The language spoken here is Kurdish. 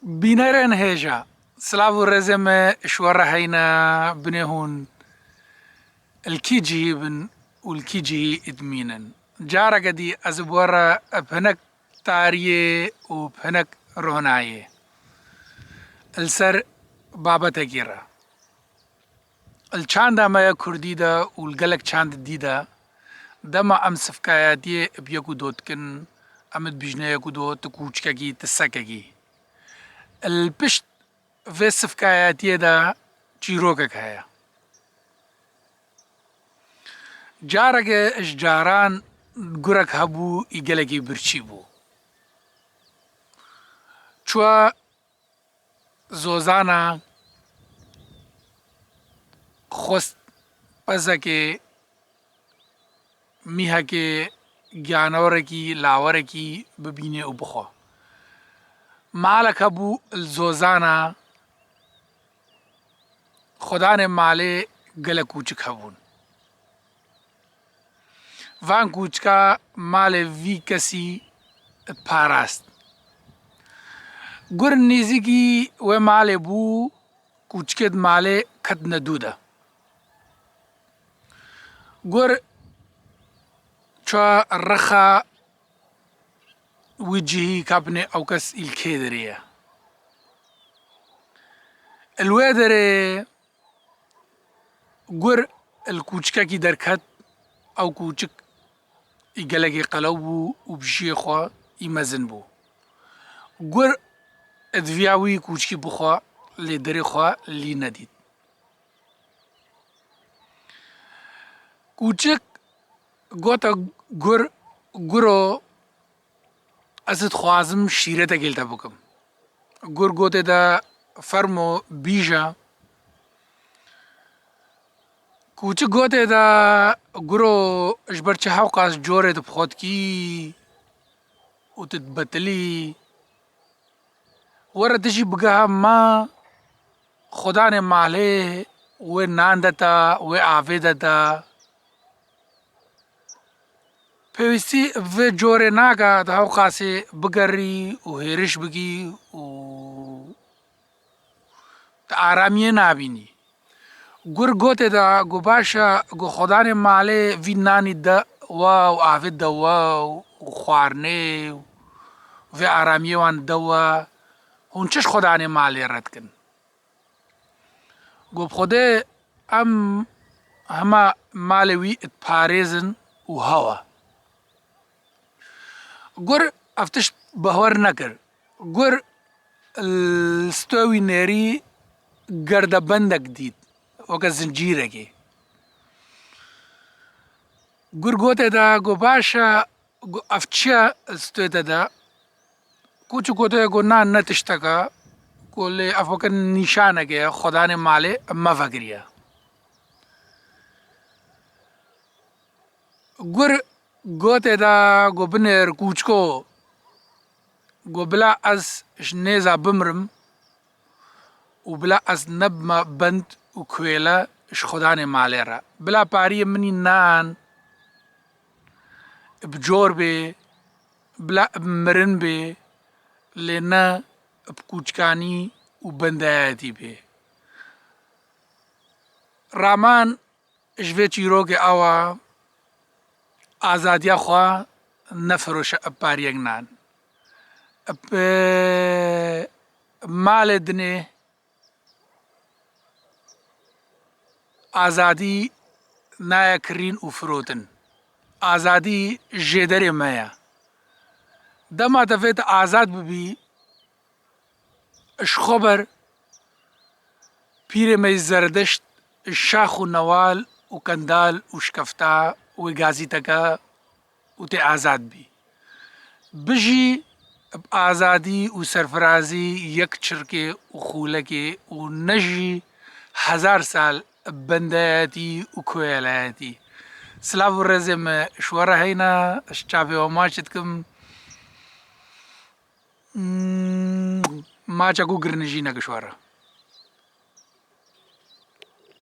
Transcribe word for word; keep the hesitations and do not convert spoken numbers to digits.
Bînerên hêja, silav û rêzê me ji we re heyne, binê hûn li kî cihî bin û li kî cihî dimînin. Careke dî ez bi we re bi hinek tariyê û bi hinek ronayê li ser babetekî re. Li çanda me ya kurdî de û li gelek çand dî de, dema em sifkayatiyê bi yek û do dikin, em dibîjne yek û do, tu kûçikekî, tu sekekî. Li pişt vê sifkayatiyê de çîrokek heye. Careke ji caran gurek hebû, î gelekî birçî bû. Çû zozana, xwest pezekê, mîhekê, giyanerekî, lawerekî bibîne û bixwe. Malek hebû li zozana, xwedanê malê gelek kûçik hebûn. Van kûçika malê vî kesî diparast. Gur nêzîkî wê malê bû, kûçikê di malê ketine dû de. Gur ça rexa wî cihî ka binê ew kes î li kê derê ye. Li wê derê gur li kûçikekî derket, ew kûçik î gelekî qelew bû û bi jiyê xwe î mezin bû. Gur diviya wî kûçikî bixwe, lê derê xwe lî nedît. Kûçik gote gur, guro, ez dixwazim şîretekê li te bikim. Gur gotê de, fermo bîje. Kûçik gotê de, guro, ji ber çi hewqas corê tu bi xwe dikî û tu dibetilî? Were tu jî bigehe me, xwedanê malê wê nan de te, wê avê de te. Pêwîstî vê corê nake tu hewqasê bigerî û hêriş bikî û tu aramiyê nabînî. Gur gotê de, got, baş e, got, xwedanê malê vî nanî de we û avê de we û xwarinê û vê aramiyê wan de we, hûn çi ji xwedanê malê re dikin? Got, bi Xwedê em hema malê wî diparêzin û hewe. Gur ev tişt behwer nekir. Gur li stûyê wî nêrî gerdebendek dît, weke zincîrekê. Gur gotê de, got, baş e, got, ev çi ye li stûyê te de? Kûçik gotê, got, na ne tiştek e, got, lê ev weke nîşanekê ye, xwedanê malê me vekiriye. Gur gotê de, got, binêr kûçiko, got, bila ez ji nêza bimrim û bila ez nebime bend û kuêle ji xwedanê malê re. Bila pariyê min î nan bi cor bê, bila bi mirin bê, lê ne bi kûçikanî û bendayetî bê. Raman ji vê çîrokê ew e, azadiya xwe nefiroşe bi pariyek nan. Bi malê dinê azadî nayê kirîn û firotin. Azadî jêderê me ye. Dema te vê te azad bibî, ji xwe ber pîrê me yî Zerdeşt şax û newal û kendal û şikefta wê gazîteke û tê azad bî. Bijî bi azadî û serfirazî yek çirkê û xûlekê û ne jî hezar sal bi bendayetî û koyelayetî. Silav û rêzê me ji we re heyne, ji çavê we maç dikim. Mm, maçek û girinijînek ji we re.